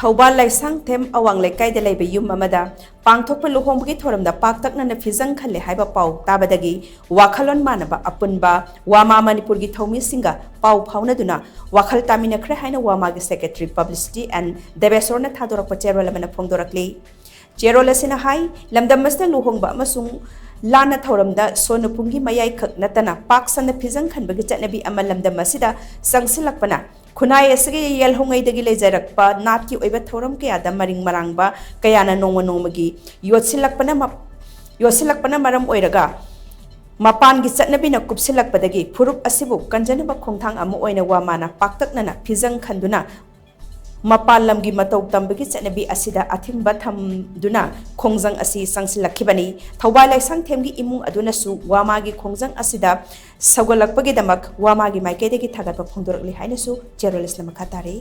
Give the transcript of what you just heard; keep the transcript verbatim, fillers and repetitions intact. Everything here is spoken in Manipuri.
ꯊꯧꯕꯥꯜ ꯂꯥꯏꯁꯥꯡꯊꯦꯝ ꯑꯋꯥꯡ ꯂꯩꯀꯥꯏꯗ ꯂꯩꯕ ꯌꯨꯝ ꯑꯃꯗ ꯄꯥꯡꯊꯣꯛꯄ ꯂꯨꯍꯣꯡꯕꯒꯤ ꯊꯧꯔꯝꯗ ꯄꯥꯛꯇꯛꯅꯅ ꯐꯤꯖꯪ ꯈꯜꯂꯦ ꯍꯥꯏꯕ ꯄꯥꯎ ꯇꯥꯕꯗꯒꯤ ꯋꯥꯈꯜꯂꯣꯟ ꯃꯥꯟꯅꯕ ꯑꯄꯨꯟꯕ ꯋꯥꯃꯥ ꯃꯅꯤꯄꯨꯔꯒꯤ ꯊꯧꯃꯤꯁꯤꯡꯒ ꯄꯥꯎ ꯐꯥꯎꯅꯗꯨꯅ ꯋꯥꯈꯜ ꯇꯥꯃꯤꯟꯅꯈ꯭ꯔꯦ ꯍꯥꯏꯅ ꯋꯥꯃꯥꯒꯤ Secretary Publicity and ꯗꯦꯕꯦꯁꯣꯔꯅ ꯊꯥꯗꯣꯔꯛꯄ ꯆꯦꯔꯣꯜ ꯑꯃꯅ ꯐꯣꯡꯗꯣꯔꯛꯂꯤ꯫ ꯆꯦꯔꯣꯜ ꯑꯁꯤꯅ ꯍꯥꯏ, ꯂꯝꯗꯝ ꯑꯁꯤꯗ ꯂꯨꯍꯣꯡꯕ ꯑꯃꯁꯨꯡ ꯂꯥꯟꯅ ꯊꯧꯔꯝꯗ ꯁꯣꯟꯅ ꯄꯨꯝꯒꯤ ꯃꯌꯥꯏ ꯈꯛ ꯅꯠꯇꯅ ꯄꯥꯛ ꯁꯟꯅ ꯐꯤꯖꯪ ꯈꯟꯕꯒꯤ ꯆꯠꯅꯕꯤ ꯑꯃ ꯂꯝꯗꯝ ꯑꯁꯤꯗ ꯆꯪꯁꯤꯜꯂꯛꯄꯅ ꯈꯨꯟꯅꯥꯏ ꯑꯁꯤꯒꯤ ꯌꯦꯜꯍꯧꯉꯩꯗꯒꯤ ꯂꯩꯖꯔꯛꯄ ꯅꯥꯠꯀꯤ ꯑꯣꯏꯕ ꯊꯧꯔꯝ ꯀꯌꯥꯗ ꯃꯔꯤꯡ ꯃꯔꯥꯡꯕ ꯀꯌꯥꯅ ꯅꯣꯡꯃ ꯅꯣꯡꯃꯒꯤ ꯌꯣꯠꯁꯤꯜꯂꯛꯄꯅ ꯃ-, ꯌꯣꯠꯁꯤꯜꯂꯛꯄꯅ ꯃꯔꯝ ꯑꯣꯏꯔꯒ ꯃꯄꯥꯟꯒꯤ ꯆꯠꯅꯕꯤꯅ ꯀꯨꯞꯁꯤꯜꯂꯛꯄꯗꯒꯤ ꯐꯨꯔꯨꯞ ꯑꯁꯤꯕꯨ ꯀꯟꯖꯅꯕ ꯈꯣꯡꯊꯥꯡ ꯑꯃ ꯑꯣꯏꯅ ꯋꯥꯃꯥꯅ ꯄꯥꯛꯇꯛꯅꯅ ꯐꯤꯖꯪ ꯈꯟꯗꯨꯅ ꯃꯄꯥꯟ ꯂꯝꯒꯤ ꯃꯇꯧ ꯇꯝꯕꯒꯤ ꯆꯠꯅꯕꯤ ꯑꯁꯤꯗ ꯑꯊꯤꯡꯕ ꯊꯝꯗꯨꯅ ꯈꯣꯡꯖꯪ ꯑꯁꯤ ꯆꯪꯁꯤꯜꯂꯛꯈꯤꯕꯅꯤ꯫ ꯊꯧꯕꯥꯜ ꯂꯥꯏꯁꯥꯡꯊꯦꯝꯒꯤ ꯏꯃꯨꯡ ꯑꯗꯨꯅꯁꯨ ꯋꯥꯃꯥꯒꯤ ꯈꯣꯡꯖꯪ ꯑꯁꯤꯗ ꯁꯧꯒꯠꯂꯛꯄꯒꯤꯗꯃꯛ ꯋꯥꯃꯥꯒꯤ ꯃꯥꯏꯀꯩꯗꯒꯤ ꯊꯥꯒꯠꯄ ꯐꯣꯡꯗꯣꯔꯛꯂꯤ ꯍꯥꯏꯅꯁꯨ ꯆꯦꯔꯣꯜ ꯑꯁꯤꯅ ꯃꯈꯥ ꯇꯥꯔꯤ꯫